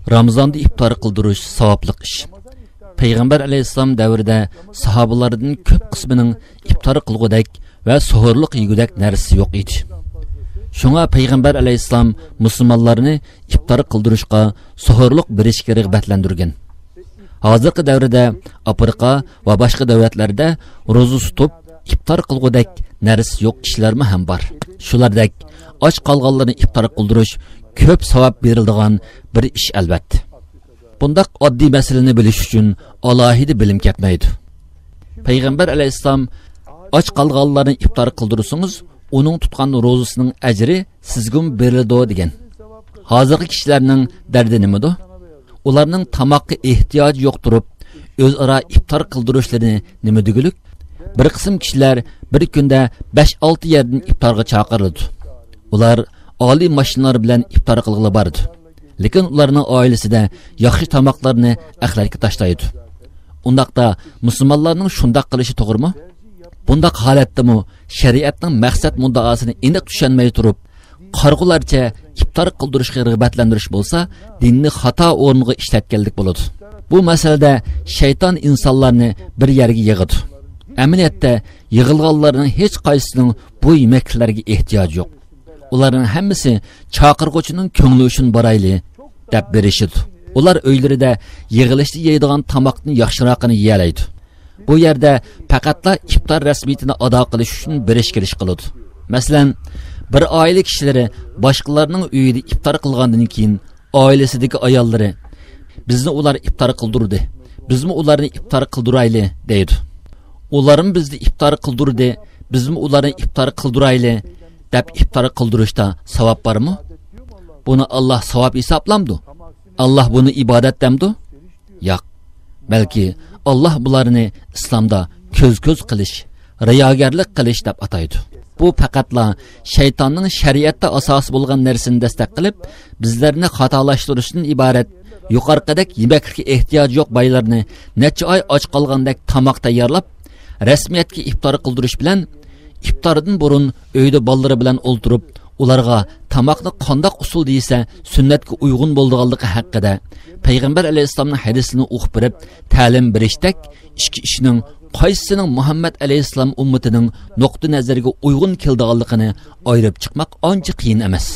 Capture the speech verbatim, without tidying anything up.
رامىزاندا ئىپتار قىلدۇرۇش ساۋابلىق ئىش. پەيغەمبەر ئەلەيھىسسالام دەۋرىدە ساھابىلاردىن كۆپ قىسمىنىڭ ئىپتار قىلغۇدەك ۋە سوھۇرلۇق يېگۈدەك نەرسىسى يوق ئىدى. شۇڭا پەيغەمبەر ئەلەيھىسسالام مۇسۇلمانلارنى ئىپتار قىلدۇرۇشقا، سوھۇرلۇق بېرىشكە رىغبەتلەندۈرگەن. ھازىرقى دەۋردە ئافرىقا ۋە باشقا دۆلەتلەردە روزا تۇتۇپ، ئىپتار قىلغۇدەك نەرسىسى يوق كىشىلەرمۇ ھەم بار. شۇلاردەك ئاچ قالغانلارنى ئىپتار قىلدۇرۇش كۆپ ساۋاب بېرىلىدىغان بىر ئىش ئەلۋەتتە. بۇنداق ئاددىي مەسىلىنى بىلىش ئۈچۈن ئالاھىدە بىلىم كەتمەيدۇ. پەيغەمبەر ئەلەيھىسسالام، «ئاچ قالغانلارنى ئىپتار قىلدۇرسىڭىز، ئۇنىڭ تۇتقان روزىسىنىڭ ئەجرى سىزگىمۇ بېرىلىدۇ» دېگەن. ھازىرقى كىشىلەرنىڭ دەردى نېمىدۇ؟ ئۇلارنىڭ تاماققا ئېھتىياجى يوق تۇرۇپ، ئۆزئارا ئىپتار قىلدۇرۇشلىرى نېمە دېگۈلۈك؟ بىر قىسىم كىشىلەر بىر كۈندە بەش-ئالتە يەردىن ئىپتارغا چاقىرىلىدۇ. ئۇلار ئالىي ماشىنىلار بىلەن ئىپتار قىلغىلى بارىدۇ. لېكىن ئۇلارنىڭ ئائىلىسىدە ياخشى تاماقلارنى ئەخلەتكە تاشلايدۇ. ئۇنداقتا مۇسۇلمانلارنىڭ شۇنداق قىلىشى توغرىمۇ؟ بۇنداق ھالەتتىمۇ شەرىئەتنىڭ مەقسەت مۇددىئاسىنى ئېنىق چۈشەنمەي تۇرۇپ، قارىغۇلارچە ئىپتار قىلدۇرۇشقا رىغبەتلەندۈرۈش بولسا، دىننى خاتا ئورۇنغا ئىشلەتكەنلىك بولىدۇ. بۇ مەسىلىدە شەيتان ئىنسانلارنى بىر يەرگە يىغىدۇ. ئەمەلىيەتتە يىغىلغانلارنىڭ ھېچ قايسىسىنىڭ بۇ يېمەكلىكلەرگە ئېھتىياجى يوق. ئۇلارنىڭ ھەممىسى چاقىرغۇچىنىڭ كۆڭلى ئۈچۈن بارايلى دەپ بېرىشىدۇ. ئۇلار ئۆيلىرىدە يىغىلىشتا يەيدىغان تاماقتىن ياخشىراقىنى يېيەلەيدۇ. بۇ يەردە پەقەتلا ئىپتار رەسمىيىتىنى ئادا قىلىش ئۈچۈن بېرىش-كېلىش قىلىدۇ. مەسىلەن، بىر ئائىلە كىشىلىرى باشقىلارنىڭ ئۆيىدە ئىپتار قىلغاندىن كېيىن، ئائىلىسىدىكى ئاياللىرى، «بىزنى ئۇلار ئىپتار قىلدۇردى، بىزمۇ ئۇلارنى ئىپتار قىلدۇرايلى» دەيدۇ. «ئۇلارمۇ بىزنى ئىپتار قىلدۇردى، بىزمۇ ئۇلارنى ئىپتار قىلدۇرايلى» دەپ ئىپتار قىلدۇرۇشتا ساۋاب بارمۇ؟ بۇنى ئاللا ساۋاب ھېسابلامدۇ؟ ئاللا بۇنى ئىبادەت دەمدۇ؟ ياق. بەلكى ئاللا بۇلارنى ئىسلامدا كۆز-كۆز قىلىش، رىياگەرلىك قىلىش دەپ ئاتايدۇ. بۇ پەقەتلا شەيتاننىڭ شەرىئەتتە ئاساسى بولغان نەرسىنى دەستەك قىلىپ، بىزلەرنى خاتالاشتۇرۇشتىن ئىبارەت. يۇقىرىقىدەك يېمەكلىككە ئېھتىياجى يوق بايلارنى نەچچە ئاي ئاچ قالغاندەك تاماق تەييارلاپ، رەسمىيەتكە ئىپتار قىلدۇرۇش بىلەن، ئىپتاردىن بۇرۇن ئۆيدە بالىلىرى بىلەن ئولتۇرۇپ، ئۇلارغا تاماقنى قانداق ئۇسۇلدا يېسە سۈننەتكە ئۇيغۇن بولىدىغانلىقى ھەققىدە پەيغەمبەر ئەلەيھىسسالامنىڭ ھەدىسىنى ئوقۇپ بېرىپ، تەلىم بېرىشتەك ئىككى ئىشنىڭ قايسىسىنىڭ مۇھەممەد ئەلەيھىسسالام ئۈممىتىنىڭ نۇقتىئى نەزىرىگە ئۇيغۇن كېلىدىغانلىقىنى ئايرىپ چىقماق ئانچە قىيىن ئەمەس.